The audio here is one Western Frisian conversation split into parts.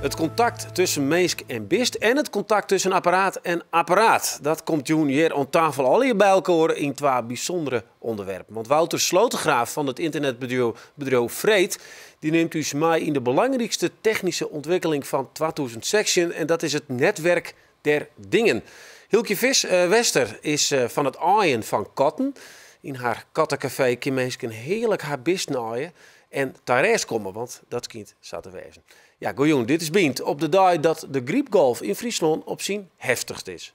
It kontakt tusken minsk en bist en it kontakt tusken apparaat en apparaat. Dat komt jûn hjir oan tafel allegear by elkoar yn twa bysûndere ûnderwerpen. Want Wouter Slotegraaf fan it ynternetbedriuw bedriuw Freed dy nimt ús mei yn de belangrykste technyske ûntwikkeling fan 2016 en dat is it netwerk der dingen. Hylkje Vis Wester is fan it aaien fan katten. Yn har kattekafee kinne minsken hearlik har bisten aaie en ta rêst komme, want dat skynt sa te wêzen. Ja, goejûn, dit is Bynt op de dei dat de grypgolf yn Fryslân op syn heftichst is.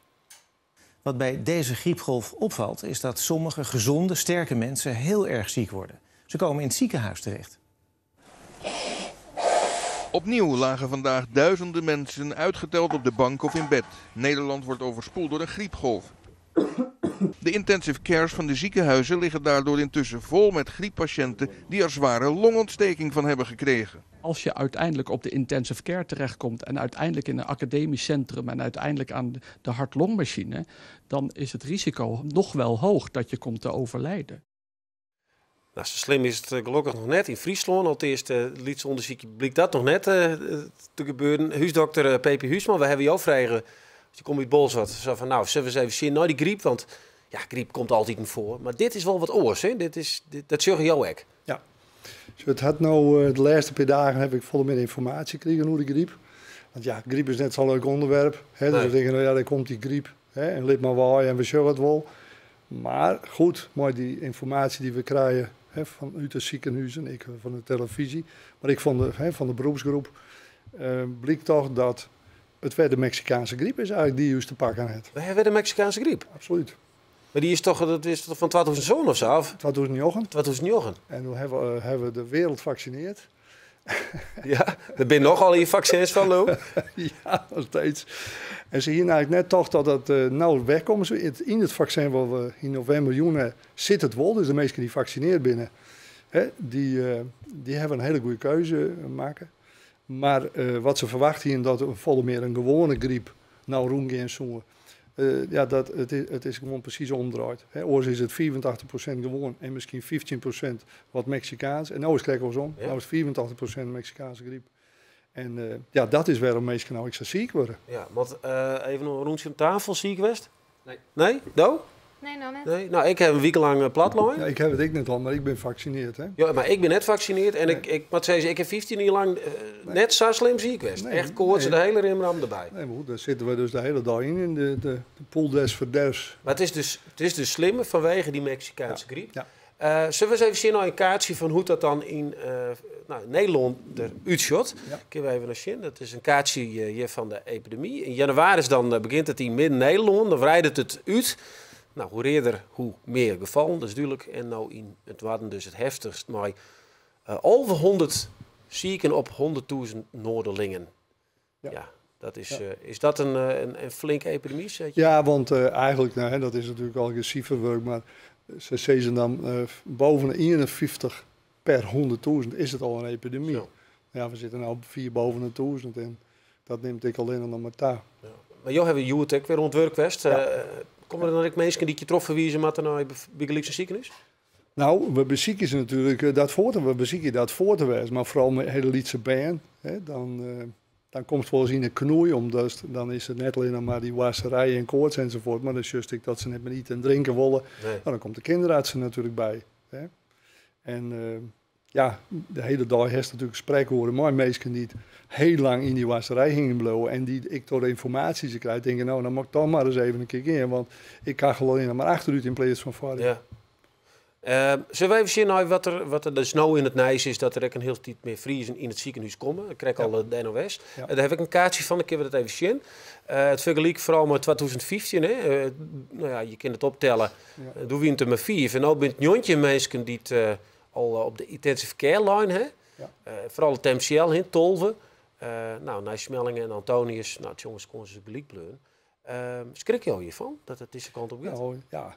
Wat bij deze griepgolf opvalt, is dat sommige gezonde, sterke mensen heel erg ziek worden. Ze komen in het ziekenhuis terecht. Opnieuw lagen vandaag duizenden mensen uitgeteld op de bank of in bed. Nederland wordt overspoeld door een griepgolf. De intensive cares van de ziekenhuizen liggen daardoor intussen vol met grieppatiënten die er zware longontsteking van hebben gekregen. Als je uiteindelijk op de intensive care terechtkomt en uiteindelijk in een academisch centrum en uiteindelijk aan de hart-longmachine, dan is het risico nog wel hoog dat je komt te overlijden. Nou, sa slim is it gelokkich noch net yn Fryslân. Alteast, uh, lyts ûndersykje blykt dat noch net te gebeuren. Húsdokter Pepe Huisman, we hawwe jo frege, je komme út Bolsward, sa fan nou, sille we ris even sjen nei dy gryp, want ja, gryp komt altyd foar. Mar dit is wol wat oars, hè? Dat sjogge jo ek. Ja. Dus it hat no de lêste pear dagen ha ik folle mear ynformaasje krigen oer de gryp. Want ja, gryp is net sa'n leuk ûnderwerp. Hè? Dus we tinke, no ja, dêr komt dy gryp. Hè? En lit mar wei en we sjogge it wol. Mar goed, mei dy ynformaasje dy't we krije, hè, fanút de sikehûzen, ek fan de telefyzje, mar ek fan de, hè, fan de beroepsgroep, blykt toch dat it wer de Meksikaanske gryp is eigentlik dy't ús te pakken hat. We hawwe wer de Meksikaanske gryp? Absolút. Mar dy is toch, dat is toch fan 2007 of sa? Of? 2009. 2009. En doe hawwe we de wereld faksinearre. Ja, der binne noch al faksins fan, Lou. Ja, noch steeds. En se hiene eigentlik net tocht dat dat no werkomme soe. Yn it faksin wat we yn novimber jûn sit it wol. Dus de minsken dy't faksinearre binne, hè, dy hawwe in hiele goede keuze makke. Mar wat se ferwachte hiene, dat folle mear in gewoane gryp no rûngean soe. Ja, it is gewoan presys omdraaid. Hè, oars is it 85% gewoan en miskien 15% wat Meksikaansk. En no is it krekt oarsom. No is it 85% Meksikaanske gryp. En ja, dat is wêrom minsken no ek sa siik wurde. Ja, want even in rûntsje om tafel, siik west? Nee. Nee? Do? Nee, noch net. Nee? Nou, ik ha in wike lang plat lein. Ja, ik ha it ek net hân, mar ik bin faksinearre. Hè? Ja, mar ik bin net faksinearre en ik moat sizze, ik ha 15 jier lang net sa slim siik west. Nee, Echt koarts, nee. de hiele rimram derby. Nee, mar goed, dêr sitte we dus de hiele dei yn, de poel des verderfs. Mar it is dus slimmer fanwege dy Meksikaanske gryp. Ja. Sille we ris even sjen nei in kaartsje fan hoe't dat dan yn nou, Nederlân derút sjocht. Kinne we even nei sjen. Dat is in kaartsje hjir fan de epidemy. Yn jannewaris dan begjint it yn Midden-Nederlân, dan wreidet it út. Nou, hoe earder, hoe mear gefallen, dat is dúdlik. En no yn it noarden dus it heftichst mei 1100 siken op 100.000 Noarderlingen. Ja, is dat in flinke epidemy? Zeg je? Ja, want eigentlik, nou, hè, dat is natuerlik al siferwurk, mar se sizze dan boppe de 51 per 100.000 is it al in epidemy. Ja, we sitte no fier boppe de 1000 en dat nimt ek allinnich noch mar ta. Ja. Mar jo hawwe hjoed ek wer oan it wurk west. Ja. Komme der dan ek minsken dy't je trochferwize moatte nei bygelyks in sikehûs? Nou, we besykje se natuerlik we besykje dat foar te wêzen, mar foaral mei hiele lytse bern. Hè, dan komst wolris yn 'e knoei, omdat dan is it net allinnich mar dy hoasterij en koarts enzovoort, mar dan sjochst ek dat se net mear ite en drinke wolle. Nee. Nou, dan komt de kinderarts der natuerlik by. Hè. En ja, de hiele dei hast natuerlik sprekoeren mei minsken dy't hiel lang yn dy hoasterij hingjen bliuwe en dy't ek troch de ynformaasje se krije, tinke, nou, dan moat ik toch mar ris even in kear gean, want ik kachel allinnich mar achterút yn pleats fan foarút. Ja. Sille we even sjen nei wat der dus no yn it nijs is, dat der ek in hiel tiid mear Friezen yn it sikehûs komme. Ik krij al de NOS. Dêr ha ik in kaartsje fan, dan kinne we dat even sjen. It fergelyk foaral mei 2015, hè. Nou ja, je kinne it optelle. Doe wiene it der mar 5 en no binne it 19 minsken dy't al op de intensive care lein ha. Foaral it MCL, hè, 12. Nou, Nij Smellinghe en Antonius, nou, it Tjongerskâns is gelyk bleaun. Skrik jo hjirfan, dat it dizze kant op giet? Nou, ja,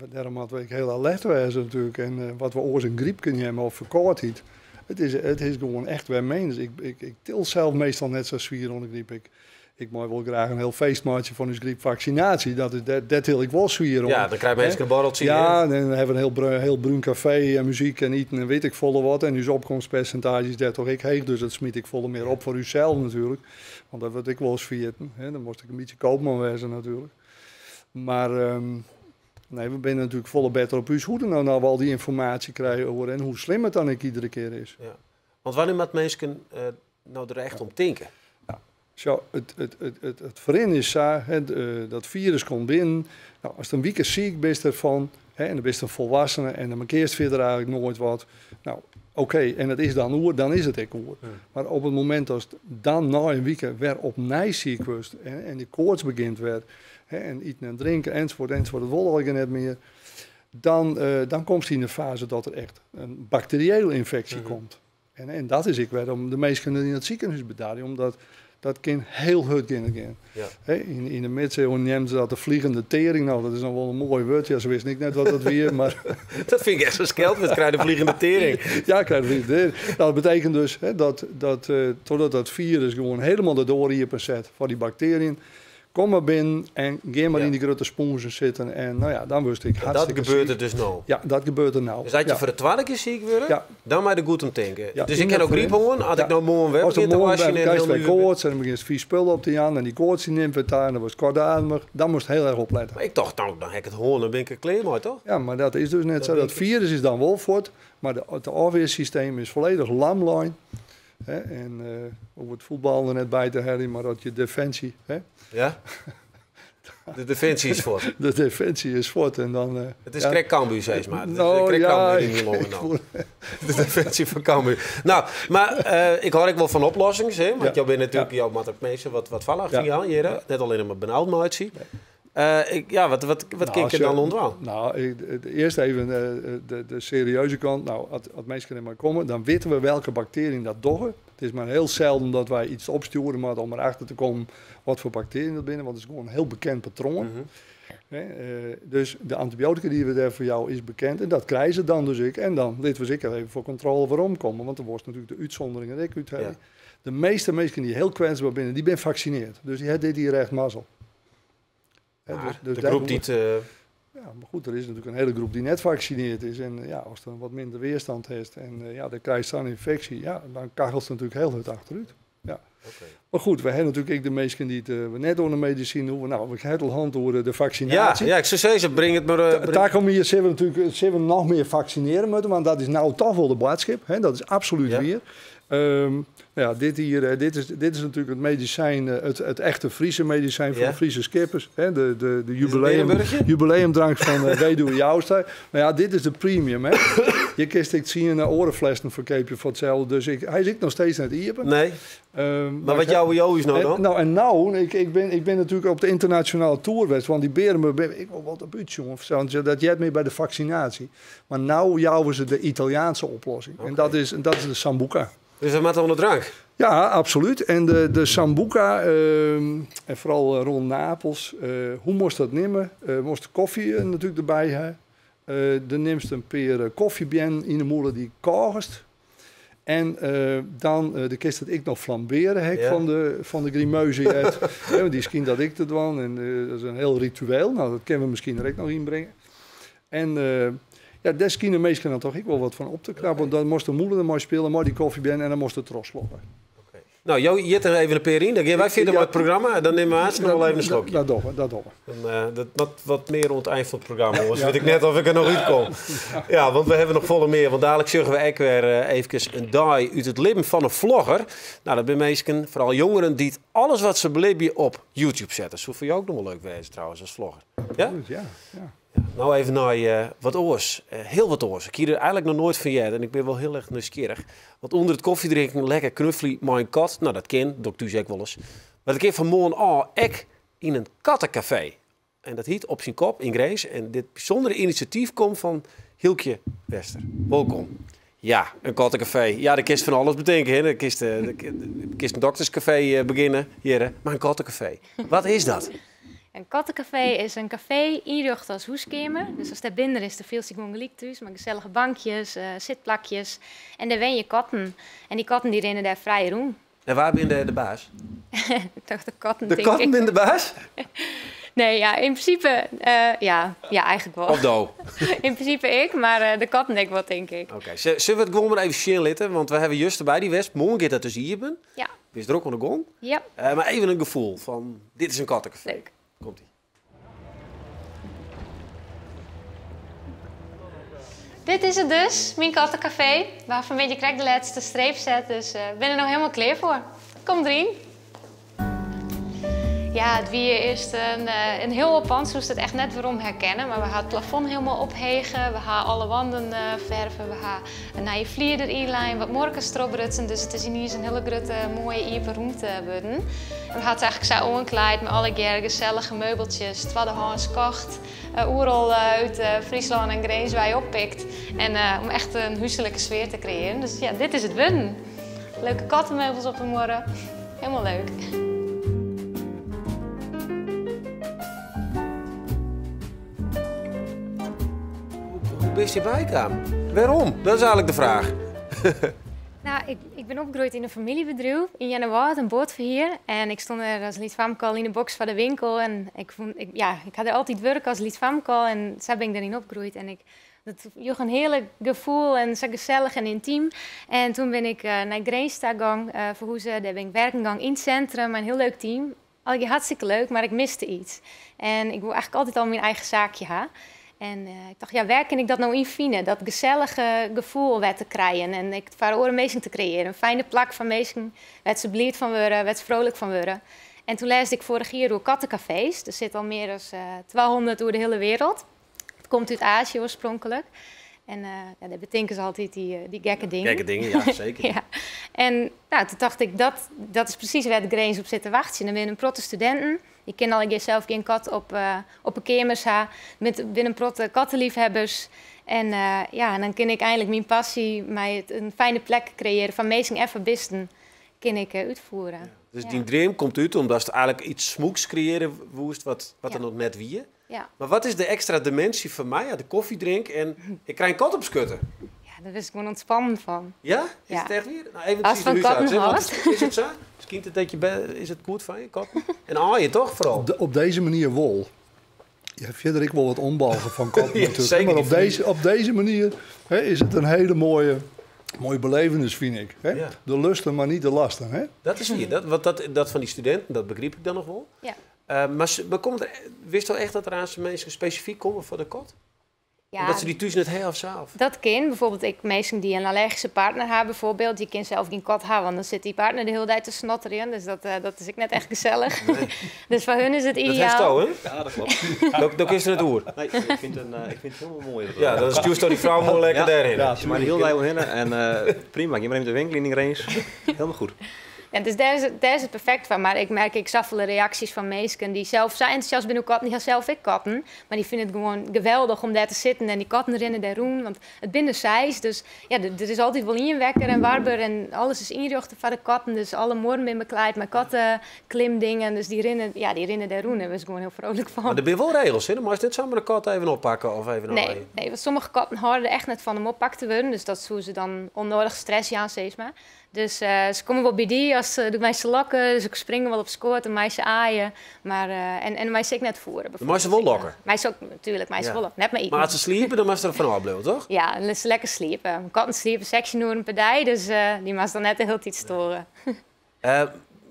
dêrom moatte we ek hiel alert wêze natuerlik. En wat we oars in gryp kinne hawwe of ferkâldheid, it is gewoan echt wer menens. Ik til sels meastal net sa swier oan de gryp. Ik mei wol graach in hiel feest meitsje fan ús grypfaksinaasje. Dat is, dêr til ik wol swier oan. Ja, dan krije minsken in borreltsje. Ja, en dan hawwe we in hiel brún kafee en muzyk en iten en wit ik folle wat. En ús opkomstpersintaazje is dêr toch ek heech, dus dat smyt ek folle mear op foar ússels natuerlik. Want dat wurdt ek wolris ferjitten. Hè. Dan moast ik in bytsje koopman wêze natuerlik. Mar nee, we binne natuerlik folle better op ús hoede no, no we al dy ynformaasje krije oer en hoe slim it dan ek iedere kear is. Ja. Want wannear moat minsken no der echt om tinke? Ja. Sjoch, it ferrin is sa, hè, dat firus komt binnen. No, ast in wike siik bist derfan, hè, en dan bist in folwassene en dan merkst fierder eigentlik noait wat. No, oké, en it is dan oer, dan is it ek oer. Mar op it momint datst dan nei in wike wer opnij siik wurdst en dy koarts begjint wer, hè, en iten en drinken enzovoort enzovoort, dat wol allegear net mear, dan komst yn de faze dat der echt in bakteriële ynfeksje komt. En dat is ek wêrom de minsken yn it sikehûs bedarje, omdat dat kin hiel hurd gean. Hè, yn de middeleeuwen neamden se dat de vliegende tering. Nou, dat is noch wol in moai wurd. Ja, se wisten ek net wat dat wie, mar Dat fyn ik echt zo'n skeldwurd, krij de vliegende tering. Ja, krij de vliegende tering. Nou, dat betekent dus, hè, dat trochdat dat firus gewoan hielendal de doar iepen set foar dy bakteriën, kom mar binnen en gean mar yn dy grutte spûnzen sitten. En nou ja, dan wurdst ek En dat hartstikke gebeurt siik. der dus no? Ja, dat gebeurt der no. Dus as je foar de twadde kear siik wurde, dan mei der goed om tinke. Dus ik yn kin dat no gryp ferrin. hân, as ik no moarn wer As begjin te moarn hoastjen wer en krijst hiel wer nuver bin. koarts en dan begjinst fiis spul op te jaan en dy koarts dy nimt wer ta en dan wurdst koartademich. Dan moatst hiel erch oplette. Mar ik tocht, no, dan ha ik it hân, dan bin ik der klear mei, toch? Ja, mar dat is dus net Dat sa. bin Dat ik firus is dan wol fuort, mar it ôfwearsysteem is folledich lam lein. Hè, en om it fuotbal der net by te heljen, mar dat je defensie, hè? Ja. De defensie is fuort. De defensie is fuort en dan Het is ja. krekt Cambuur, zeg maar. Het is Nou, krekt ja, Cambuur in ik die longen ik dan. voel De defensie van Cambuur. Nou, maar ik hoor ik wel van oplossingen, hè? Want jou bent natuurlijk, jou moet ook meestal wat vallen achter jou, Jere. Net alleen maar benauwd maatje. Ik, ja, wat Nou, kan ik als er je dan ontwaan? Nou, ik, de, de, eerst even de serieuze kant. Nou, als mensen er maar komen, dan weten we welke bacteriën dat doggen. Het is maar heel zelden dat wij iets opsturen, maar om erachter te komen wat voor bacteriën dat binnen, want het is gewoon een heel bekend patroon. Hè dus de antibiotica die we daar voor jou is bekend en dat krijgen ze dan dus ik. En dan laten we zeker even voor controle waarom komen, want er wordt natuurlijk de uitzonderingen die ik uit heb. De meeste mensen die heel kwetsbaar zijn, die zijn gevaccineerd. Dus die hebben dit hier echt mazzel. Hè, Maar dus de daar groep moet die het Ja, maar goed, er is natuurlijk een hele groep die net gevaccineerd is. En ja, als er wat minder weerstand heeft en ja, dan krijg je zo'n infectie, ja, dan kachelt het natuurlijk heel hard achteruit. Ja. Maar goed, we hebben natuurlijk ook de meesten die het we net door de medicijn hoeven. Nou, we hebben al hand door de vaccinatie. Ja, ja, ik zou zeggen, breng het maar breng Daar komen hier zullen we natuurlijk, zullen we nog meer vaccineren moeten, want dat is nou toch wel de boodschap. Hè? Dat is absoluut weer. Nou ja, dit hier dit is natuurlijk het medicijn, het echte Friese medicijn van de Friese skippers. Hè? De Is het Berenburgje? jubileumdrank van Weduwe Joustra. Maar ja, dit is de premium. Hè? Je kist ik zie een orenflessen verkeep je voor hetzelfde. Dus hij zit nog steeds net hier. Nee. Maar wat jouw jou is nou dan? Nou, en nou, ik, ik, ben, ik ben natuurlijk op de internationale tour geweest. Want die beren, ik wil wat op uit, jongen. Want dat jij meer bij de vaccinatie. Maar nou jouwen ze de Italiaanse oplossing. En dat is de Sambuca. Dus dat maakt onder drank? Ja, absoluut. En de Sambuca, en vooral rond Napels, hoe moest dat nemen? Moest de koffie natuurlijk erbij hebben. De neemst een peer koffiebien in de molen die kogest. En dan de kist dat ik nog flamberen heb van de grimeuze. Ja, want die schijn dat ik te doen. En dat is een heel ritueel. Nou, dat kunnen we misschien er ook nog inbrengen. En ja, daar schijnen de meesten dan toch ik wel wat van op te knappen. Want dan moest de moeder er maar spelen, maar die koffie ben en dan moest het tros slokken. Nou, Jo, je hebt er even een peer in. Dan gaan wij verder met het programma en dan nemen we haast nog wel even een slokje. Dat doen we, dat doen we. Dan dat, wat meer rond het eind van het programma, jongens. Weet ik net of ik er nog uitkom. Ja, want we hebben nog volle meer. Want dadelijk zullen we ook weer even een dag uit het leven van een vlogger. Nou, dat zijn mensen, vooral jongeren, die alles wat ze beleven op YouTube zetten. Dat zou voor jou ook nog wel leuk wezen trouwens, als vlogger. Ja? Goed, ja, ja. Ja, nou even naar wat oors. Heel wat oors. Ik hier er eigenlijk nog nooit van jij en ik ben wel heel erg nieuwsgierig. Want onder het koffiedrinken lekker knuffelen met een kat. Nou, dat ken, dokter zeg ik wel eens. Maar ik keer vanmorgen al ik in een kattencafé. En dat heet Op zijn kop in Grins. En dit bijzondere initiatief komt van Hielkje Wester. Welkom. Ja, een kattencafé. Ja, de kist van alles bedenken. Hè. De kist een dokterscafé beginnen. Hier, hè. Maar een kattencafé. Wat is dat? Een kattencafé is een café inricht als hoeskamer. Dus als daar binnen is, dan veel gewoon gelijk thuis. Met gezellige bankjes, zitplakjes. En daar wen je katten. En die katten die rennen daar vrij rond. En waar ben je de baas? Toch de katten, De tink katten ik. binne de baas? Nee, ja, yn prinsipe, ja, ja, eigentlik wol. Of do? Yn prinsipe ik, mar de katten ek wol, tink ik. Oké, sille we it gewoan mar even sjen litte? Want we hawwe juster by dy west. Moarn giet dat dus iepen. Ja. Bist drok oan de gong. Ja. Mar even in gefoel fan dit is in kattenkafee. Leuk. Komt-ie. Dit is it dus, myn kattenkafee. We hawwe fanmiddei krekt de lêste streep set, dus ik bin der no hielendal klear foar. Kom deryn. Ja, it wie earst in hiel oar pân, soest it echt net werom herkenne. Mar we ha it plafond hielendal ophege, we ha alle wanden ferve, we ha in nije flier deryn lein, wat muorkes trochbrutsen. Dus it is yniens in hiele grutte, moaie iepen rûmte wurden. En we ha it eigentlik sa oanklaaid mei allegear gesellige meubeltsjes, twaddehâns kocht, oeral út Fryslân en Grins wei oppikt. En om echt in húslike sfear te kreëarjen. Dus ja, dit is it wurden. Leuke kattenmeubels op de muorre. Hielendal leuk. Hoe bist hjirby kaam? Wêrom? Dat is eigentlik de fraach. Nou, ik bin opgroeid yn in famyljebedriuw yn Earnewâld, in boatferhier. En ik stond der as lyts famke al yn de boks foar de winkel. En ik fûn, ik, ja, ik ha der altyd wurke as lyts famke al en sa bin ik deryn opgroeid. En ik, dat joech in hearlik gefoel en sa gesellich en yntym. En toen bin ik nei Grins ta gong, ferhûze. Dêr bin ik werken gong yn it sintrum, mei in hiel leuk team. Allegear hartstikke leuk, mar ik miste yts. En ik woe eigentlik altyd al myn eigen saakje ha. En ik tocht, ja, wêr kin ik dat no yn fine? Dat gesellige gefoel wer te krijen en ek foar oare minsken te kreëarjen. In fijne plak foar minsken wêr't se bliid fan wurde, wêr't se vrolijk fan wurde. En toen lêsde ik foarich jier oer kattencafés. Der sit al mear as 200 oer de hiele wereld. It komt út Azië oarspronklik. En ja, dêr betinke se altyd dy gekke dingen. Gekke dingen, ja, seker. Ja. En nou, toen tocht ik, dat is presys wêr't Grins op sit te wachtsjen. Der binne in protte studinten. Dy kinne allegear sels gjin kat op 'e keamers ha. Der binne in protte katteliefhebbers. En ja, en dan kin ik einlik myn passy mei it in fijne plek kreëarje foar minsken en foar bisten, kin ik útfiere. Ja. Dus Ja. dyn dream komt út omdatst eigentlik yts smûks kreëarje woest wat der Ja. noch net wie. Ja. Mar wat is de ekstra diminsje foar my? Ja, de kofje drink en ik krij in kat op skurte. Ja, dêr wurdst gewoan ûntspannen fan. Ja? Is Ja. it echt wier? Nou, even As precies de fan huisarts, katten hè, want hâldst. is it sa? Skynt it dat je is it goed foar je, katten? En aaien toch vooral? Op deze manier wol. Je hebt verder ik wel wat ombalgen van katten Ja, natuurlijk. zeker Maar die familie. op deze manier, hè, is het een hele mooie belevenis, vind ik. Hè? Ja. De lusten, maar niet de lasten. Hè? Dat is hier. Want dat van die studenten, dat begriep ik dan nog wel. Ja. Maar komt er, wist al echt dat er aan zijn mensen specifiek komen voor de kat? Ja. Omdat ze die thuis net heel of zelf. Dat kan. Bijvoorbeeld ik, mensen die een allergische partner hebben, bijvoorbeeld, die kan zelf geen kat hebben, want dan zit die partner de hele tijd te snotteren. Dus dat is ik net echt gezellig. Nee. Dus voor hun is het Dat ideaal. heeft al, hè? Ja, dat klopt. Dat is er het oer. Nee, ik vind het helemaal mooi. Dat Ja, dan stuurt die vrouw mooi lekker Ja. daarheen. Ja, Ze maar heel blij om en prima, ik neem even de winkel in de grens. Helemaal goed. Ja, dus daar is het perfect van. Maar ik merk, ik zag veel reacties van mensen die zelf zijn enthousiast binnen katten. Die gaan zelf ik katten. Maar die vinden het gewoon geweldig om daar te zitten en die katten rennen daar roen. Want het binnen zijs. Dus ja, er is altijd wel een wekker en warber. En alles is inrichten van de katten. Dus alle morgen ben bekleed met kattenklimdingen. Dus die rennen daar roen. Daar was ik gewoon heel vrolijk van. Maar er zijn wel regels, hè? Dan mag je net zomaar een kat even oppakken of even Nee, aaien. nee, want sommige katten houden er echt net van om oppakt te worden. Dus dat zoeken ze dan onnodig stress aan, zeg maar. Dus ze komen wel bij die als ze de meisje lokken. Dus ik spring wel op scoort en meisje aaien. Maar, en meisje ik net voeren. De meisje wel lokken. Meisje ook, natuurlijk, meisje Ja. wel lokken. Net maar eten. Maar als ze sliepen, dan mag ze er van afblijven, toch? Ja, en ze lekker sliepen. Katten sliepen 16 uur per dag, dus die mag dan net de hele tijd storen.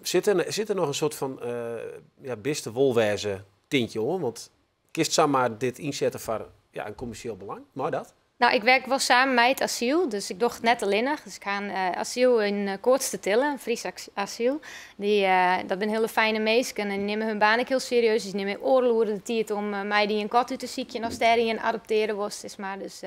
Zit er nog een soort van ja, beste wolwijze tintje, hoor? Want kist zomaar dit inzetten voor, ja, een commercieel belang? Maar dat? Nou, ik werk wel samen met het asiel, dus ik doe het net alleen. Dus ik ga een asiel in Koorts te Tillen, een Fries asiel. Dat zijn hele fijne mensen en die nemen hun baan ook heel serieus. Dus die nemen oorloren de tijd om mij die een kat uit te zieken als daar een adopteren was, zeg maar. Dus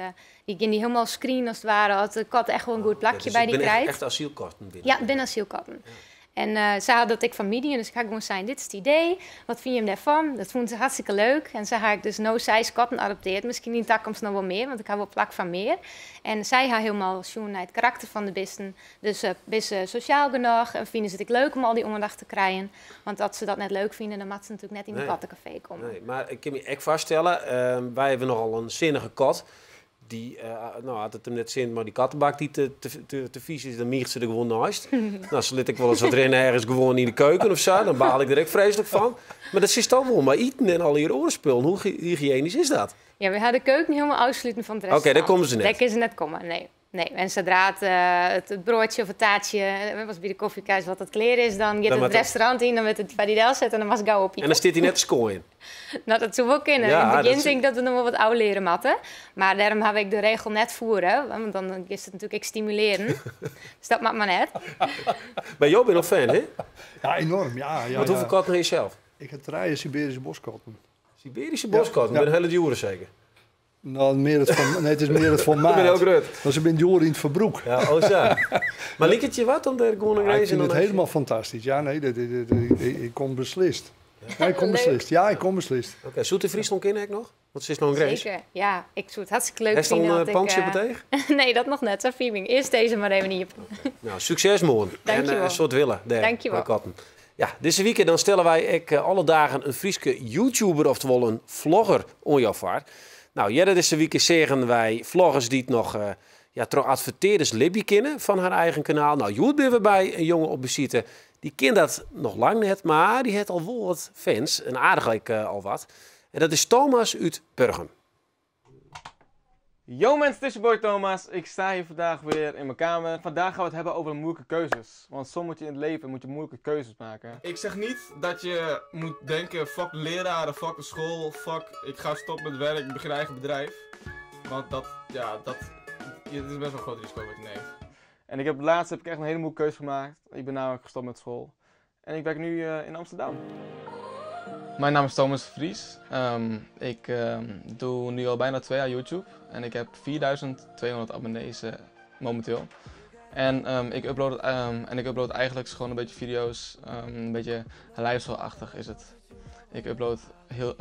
die gaan die helemaal screen als het ware, als de kat echt wel een goed plakje Ja, dus bij ik die ben echt, krijgt. echt asielkatten binnen. Ja, ik ben asielkatten. Ja. En ze had dat ik van Medium, dus ik ga gewoon zijn, dit is het idee, wat vind je hem daarvan? Dat vond ze hartstikke leuk. En ze had ik dus no size katten adopteerd. Misschien in de toekomst nog wel meer, want ik heb wel plak van meer. En zij had helemaal zoen naar het karakter van de beesten. Dus beesten sociaal genoeg en vinden ze het leuk om al die aandacht te krijgen. Want als ze dat net leuk vinden, dan mag ze natuurlijk net in een Nee. kattencafé komen. Nee, maar ik kan me echt vaststellen, wij hebben nogal een zinnige kat. Dy, no, as it him net sint mei dy kattebak dy't te fiis is, dan miecht se der gewoan neist. No, se lit ek wolris wat rinne ergens gewoan yn de keuken of sa, dan baal ik der ek freeslik fan. Mar dat sitst al wol mei iten en allegear oare spullen. Hoe hygiënysk is dat? Ja, we ha de keuken hielendal ôfsluten fan it Oké, dêr restaurant. komme se net. Dêr kinne se net komme, nee. Nee, en sadree't it broadsje of it taartsje, as by de kofjekast wat dat klear is, dan giet Dan it moat it- restaurant yn, dan wurdt it foar dy delset en dan moatst gau opiten. En dan stiet hy net te skoaien. Nou, dat soe wol kinne. Ja, Yn it dat begjin is- tink ik dat we noch wol wat ôfleare moatte. Mar dêrom ha ik de regel net fierd, want dan giest it natuerlik ek stimulearjen. Dus dat moat mar net. Mar jo binne al fan, hè? Ja, enorm. Ja, ja, Want hoefolle ja. katten ha je sels? Ik ha trije Sibearyske boskkatten. Sibearyske boskatten, Ja. binne hiele djoere seker. No, mear it form-, nee, it is mear it formaat. Dat binne hiel grut. Want se binne djoer yn it ferbrûk. Ja, oh sa. Mar liket je wat om dêr gewoan in Ja, ik reizen fyn dan it hielendal fantastysk. Ja, nee, dit, ik kom beslist. Ja, ik kom Leuk. beslist. Ja, ik kom beslist. Oké, soe it yn Fryslân kinne ek noch? Want se is noch in Grins. Seker, ja. Ik soe it hartstikke leuk Hast al fine in as ik, pantsje op it each? Nee, dat noch net. Sa fier bin ik. Earst dizze mar even iepen. No, sukses moarn. En Dankjewol. in soad wille dêr Dankjewol. mei katten. Ja, dizze wike dan stelle wy ek alle dagen in Fryske YouTuber, oftewol in vlogger, oan jo foar. No, earder dizze wike seagen wy vloggers dy't noch ja, troch advertearders libje kinne fan har eigen kanaal. No, hjoed binne we by in jonge op besite. Dy kin dat noch lang net, mar dy hat al wol wat fans. En aardich ek al wat. En dat is Thomas út Burgum. Yo mensen, het is je boy Thomas. Ik sta hier vandaag weer in mijn kamer. Vandaag gaan we het hebben over moeilijke keuzes. Want soms moet je in het leven moet je moeilijke keuzes maken. Ik zeg niet dat je moet denken, fuck leraren, fuck de school, fuck, ik ga stoppen met werk, ik begin eigen bedrijf. Want dat, ja, dat, ja, dat is best wel een groot risico wat je neemt. En laatst heb ik echt een hele moeilijke keuze gemaakt. Ik ben namelijk gestopt met school. En ik werk nu in Amsterdam. Mijn naam is Thomas Vries. Ik doe nu al bijna 2 jaar YouTube. En ik heb 4200 abonnees momenteel. En ik upload eigenlijk gewoon een beetje video's. Een beetje lifestyle-achtig is het. Ik upload heel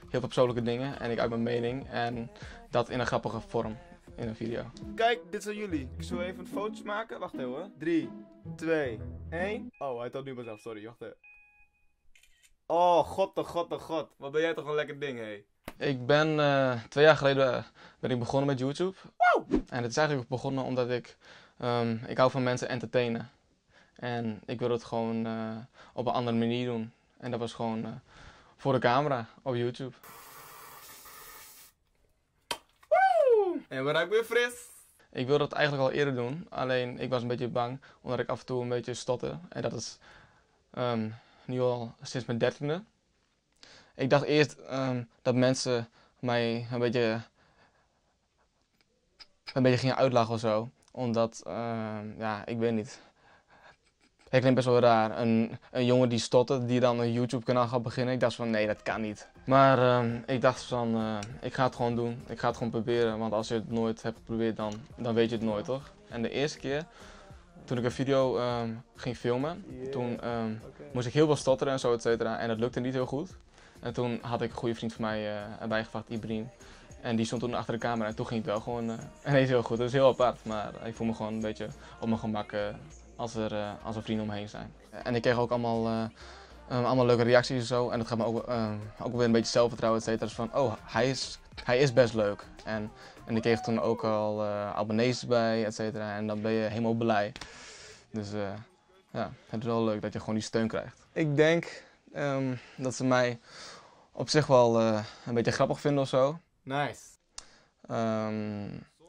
veel persoonlijke dingen en ik uit mijn mening. En dat in een grappige vorm in een video. Kijk, dit zijn jullie. Ik zal even foto's maken. Wacht even hoor. 3, 2, 1. Oh, hij telt nu mezelf. Sorry, wacht even. Oh, god, oh god, oh god. Wat ben jij toch een lekker ding, hé. Ik ben 2 jaar geleden ben ik begonnen met YouTube. Wow! En het is eigenlijk begonnen omdat ik hou van mensen entertainen. En ik wil het gewoon op een andere manier doen. En dat was gewoon voor de camera op YouTube. Woe! En we ruiken weer fris. Ik wilde dat eigenlijk al eerder doen, alleen ik was een beetje bang omdat ik af en toe een beetje stotter. En dat is nu al sinds mijn 13e. Ik dacht eerst dat mensen mij een beetje gingen uitlachen. Omdat, ja, ik weet niet. Het klinkt best wel raar. Een jongen die stottert, die dan een YouTube kanaal gaat beginnen. Ik dacht van nee, dat kan niet. Maar ik dacht van, ik ga het gewoon doen. Ik ga het gewoon proberen, want als je het nooit hebt geprobeerd, dan weet je het nooit, toch? En de eerste keer, toen ik een video ging filmen, toen moest ik heel veel stotteren en zo, et cetera. En dat lukte niet heel goed. En toen had ik een goede vriend van mij erbij gevraagd, Ibrahim. En die stond toen achter de camera en toen ging het wel gewoon ineens heel goed. Dat is heel apart, maar ik voel me gewoon een beetje op mijn gemak als er vrienden omheen zijn. En ik kreeg ook allemaal leuke reacties en zo. En dat gaat me ook weer een beetje zelfvertrouwen, et cetera. Dus van, oh, hij is best leuk. En ik kreeg toen ook al abonnees bij, et cetera. En dan ben je helemaal blij. Dus het is wel leuk dat je gewoon die steun krijgt. Ik denk dat ze mij op zich wel een beetje grappig vinden. Nice.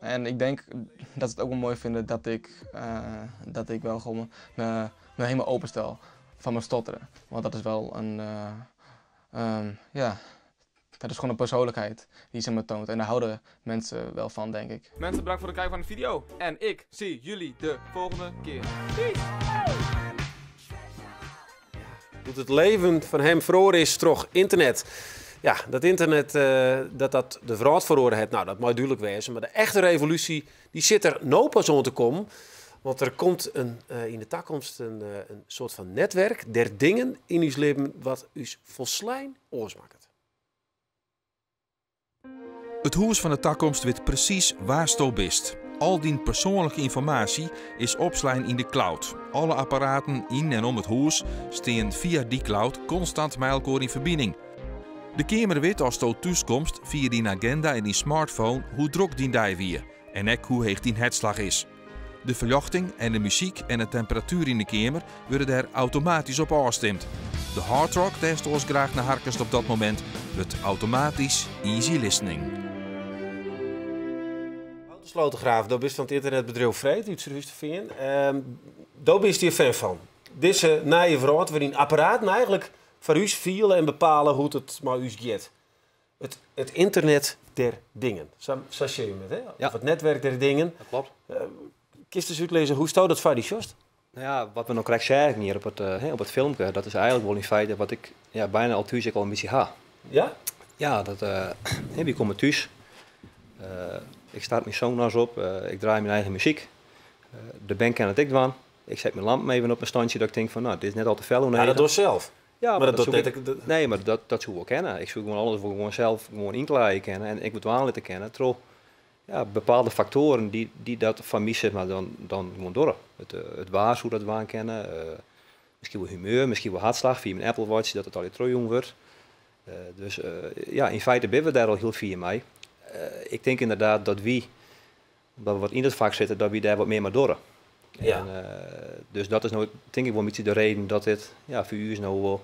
En ik denk dat ze het ook wel mooi vinden dat ik wel gewoon me helemaal openstel van mijn stotteren. Want dat is wel een ja, dat is gewoon een persoonlijkheid die ze me toont. En daar houden mensen wel van, denk ik. Mensen, bedankt voor het kijken van de video. En ik zie jullie de volgende keer. Peace! Hoe het leven fan him feroare is troch internet. Ja, dat internet dat de wrâld feroare hat, dat mei dúdlik wêze. Mar de echte revolúsje dy sit der no pas oan te kommen. Want der komt yn de takomst in soart fan netwurk der dingen yn ús libben wat ús folslein oars makket. It hûs fan de takomst wit presys wêr'tsto bist. Al dyn persoanlike ynformaasje is opslein yn de cloud. Alle apparaten yn en om it hûs steane fia dy cloud konstant mei elkoar yn ferbining. De keamer wit asto thúskomst fia dyn aginda en dyn smartphone hoe drok dyn dei wie en ek hoe heech dyn hertslach is. De ferljochting en de muzyk en de temperatuer yn de keamer wurde dêr automatysk op ôfstimd. De hardrock dêr'tst oars graach nei harkest op dat momint wurdt automatysk easy listening. Wouter Slotegraaf, do bist fan it ynternetbedriuw Freed út Surhústerfean. Do bist hjir fan fan. Dizze nije wrâld wêryn apparaten eigentlik foar ús fiele en bepale hoe't it mei ús giet. It ynternet der dingen. Sa, sa sjogge je it, hè? Ja. Of it netwerk der dingen. Dat klopt. Kinst ris útlizze hoe'tsto dat foar dy sjochst? Nou ja, wat we no krekt seagen hjir op it, hè, op it filmke, dat is eigentlik wol yn feite wat ik ja, byna al thús ek al in bytsje ha. Ja? Ja, dat, hè, wy komme thús. Ik start myn Sonos op, ik draai myn eigen muzyk. De bern kinne it ek dwaan. Ik set myn lampen even op in standje dat ik tink fan, no, dit is net al te fel Ja, dat dochst sels. Ja, maar dat dat docht soe net. Nee, mar dat, dat soe wol kinne. Ik soe gewoan alles wol gewoan sels gewoan ynklaaie kinne en ek wat dwaan litte kinne troch ja, bepaalde faktoaren dy't dat foar my sis mar dan, dan gewoan dogge. It waar soe dat dwaan kinne, miskien wol humeur, miskien wol hertslach fia myn Apple Watch, dat it allegear trochjûn wurdt. Dus ja, yn feite binne we dêr al hiel fier mei. Ik tink ynderdaad dat wy, omdat we wat yn it fak sitte, dat wy dêr wat mear mei dogge. En, dus dat is no tink ik wol in bytsje de reden dat dit ja, foar ús no wol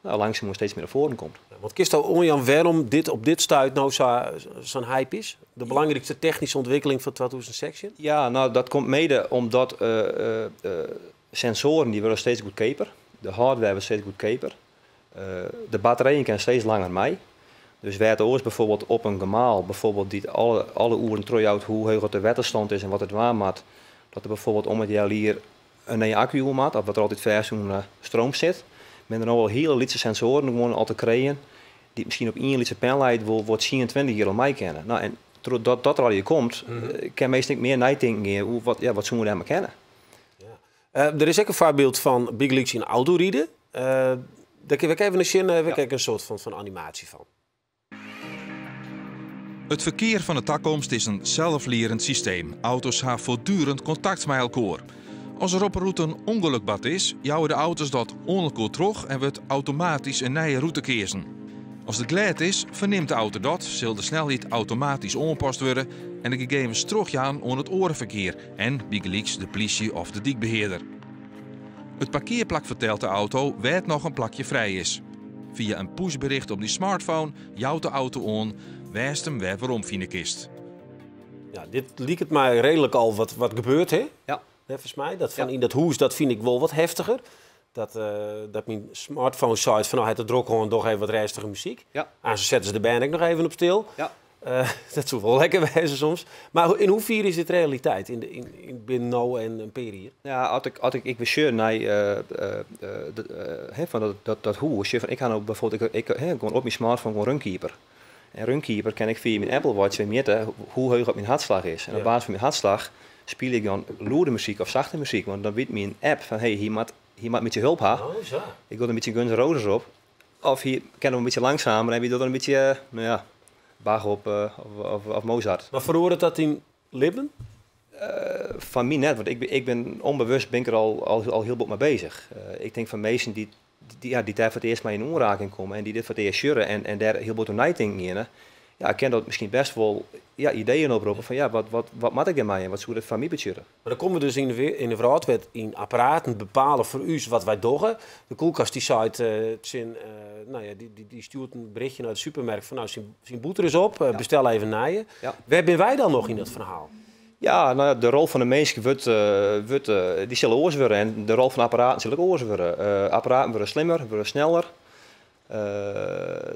no, langsumoan steeds mear nei foaren komt. Want kinsto oanjaan wêrom dit op dit stuit no sa'n hype is? De belangrykste technyske ûntwikkeling fan 2016? Ja, no, dat komt mede omdat sensoaren dy wurde steeds goedkeaper. De hardware wurdt steeds goedkeaper. De batterijen kinne steeds langer mei. Dus wêr't oars bijvoorbeeld op in gemaal, bijvoorbeeld dy't alle oeren trochjout hoe heech de wetterstân is en wat der dwaan moat, dat der bijvoorbeeld om it healjier in nije akku oer moat, of dat der altyd fêst ûnder stroom sit, binne der no al hiele lytse sensoaren gewoan al te krijen, dy't miskien op ien lytse penlight wol 10, 20 jier al mei kinne. No, en trochdat dat der allegear komt, kin minsken ek mear neitinken gean oer wat, ja, wat soene we dêrmei kinne. Der is ek in foarbyld fan bygelyks yn autoriden. Dêr kinne we ek even nei sjen. We krije in soart fan animaasje fan. It ferkear fan de takomst is in selslearend systeem. Auto's ha foartdurend kontakt mei elkoar. As der op in rûte in ûngelok bard is, jouwe de auto's dat oan elkoar troch en wurdt automatysk in nije rûte keazen. As it glêd is, fernimt de auto dat, sil de snelheid automatysk oanpast wurde en de gegevens trochjaan oan it oare ferkear en bygelyks de plysje of de dykbehearder. It parkearplak fertelt de auto wêr't noch in plakje frij is. Fia in pushberjocht op dyn smartphone jout de auto oan wêr'tst him wer weromfine kinst. Ja, dit liket my reedlik al wat gebeurd, hè? Ja. Neffens my. Dat fan yn dat hûs, dat fyn ik wol wat heftiger. Dat myn smartphone seit fan, no, hy hat it drok hân, doch even wat rêstige muzyk. Aanst sette se de bern ek noch even op stil. Dat soe wol lekker wêze soms. Mar yn hoefier is dit realiteit yn binnen no en in pear jier? Ja, as ik ik wer sjoch nei hè, fan dat hûs, sjoch fan, ik ha no bijvoorbeeld, ik, hè, gewoan op myn smartphone gewoan Runkeeper. En Runkeeper kin ik fia myn Apple Watch wer mjitte hoe heech op myn hertslach is. En op basis fan myn hertslach spylje ik dan lûde muzyk of sachte muzyk. Want dan wit myn app fan, hey, hy moat in bytsje help ha. Oh, sa. Ik doch in bytsje Guns N' Roses op. Of hy kin him in bytsje langsumer en wy dogge dan in bytsje, no ja, Bach op of Mozart. Mar feroaret dat dyn libben? Fan my net, want ik bin ûnbewust bin ik der al hiel bot mei beuzich. Ik tink fan minsken dy't, ja, dy't dêr foar it earst mei yn oanraking komme en dy't dit foar it earst sjogge en dêr hiel bot oer neitinken geane, ja, kin dat miskien bêst wol ja, ideeën oproppe fan ja, wat moat ik dêrmei en wat soe dat foar my betsjutte? Mar dan komme we dus yn de wrâld wêr't yn apparaten bepale foar ús wat wy dogge. De kuolkast dy seit tsjin, no ja, dy stjoert in berjochtsje nei de supermerk fan no, syn bûter is op, bestel even nije. Wêr binne wy dan noch yn dat ferhaal? Ja, no ja, de rol fan de minsk wurdt, dy sil oars wurde en de rol fan apparaten sil ek oars wurde. Apparaten wurde slimmer, wurde sneller.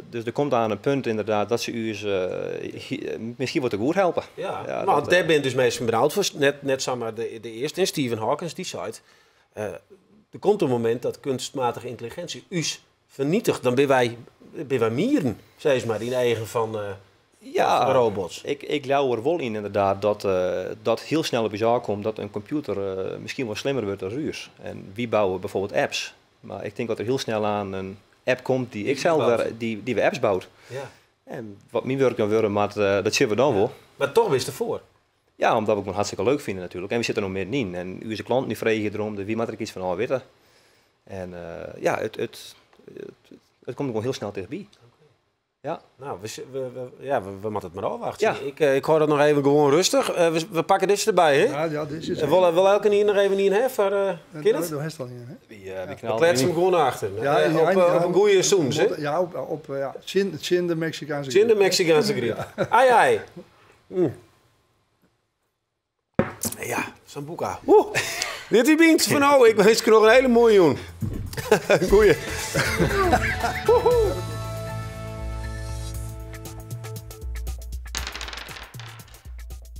Dus der komt oan in punt ynderdaad dat se ús miskien wol te goed helpe. Ja, Ja, mar dat, dêr binne dus minsken benaud foar. Net samar de earste. Stephen Hawking dy seit, der komt in momint dat keunstmatige yntelliginsje ús fernietigt. Dan binne wy mieren, sis mar, yn eagen fan robots. Ik leau der wol yn ynderdaad dat hiel snel op ús ôfkomt dat in kompjûter miskien wol slimmer wurdt as ús. En wy bouwe bygelyks apps. Mar ik tink dat der hiel snel oan in app komt dy't ik sels wer, dy't wer apps bout. En wat myn wurk dan wurde moat, dat sjogge we dan wol. Mar dochs bist derfoar. Ja, omdat we it gewoan hartstikke leuk fine natuerlik. En we sitte der no middenyn. En ús klanten dy freegje derom, dus wy moatte der iets fan ôfwitte. En ja, it komt gewoan hiel snel tichtby. Ja. Nou, we, we, we, ja, we, we moeten het maar afwachten. Ja. Ik, ik hoor dat nog even gewoon rustig. We, we pakken dit erbij, hè? Ja, ja, dit is Wil, wil elke hier nog even niet een voor uh, Kenneth? Dat is al niet, hè? Wie, we kletsen hem gewoon achter. Ja, ja, op, op een goede soms, hè? Ja, op, op ja. Chin, chin de Mexicaanse griep. Chin de Mexicaanse griep. Ja. Ai, ai. Mm. Ja, Sambuca. Oeh. Dit is Bient van oh, ik wens je nog een hele mooie jong. Goeie.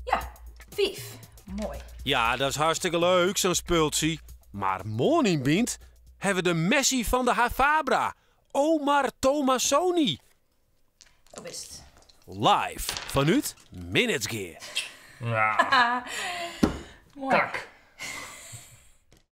Ja, vief. Mooi. Ja, dat is hartstikke leuk, zo'n spultje. Maar morning Bient hebben we de Messi van de Hafabra. Omar Tomasoni. Dat is het. Live vanuit Minutes Gear. Ja. Mooi. Kak.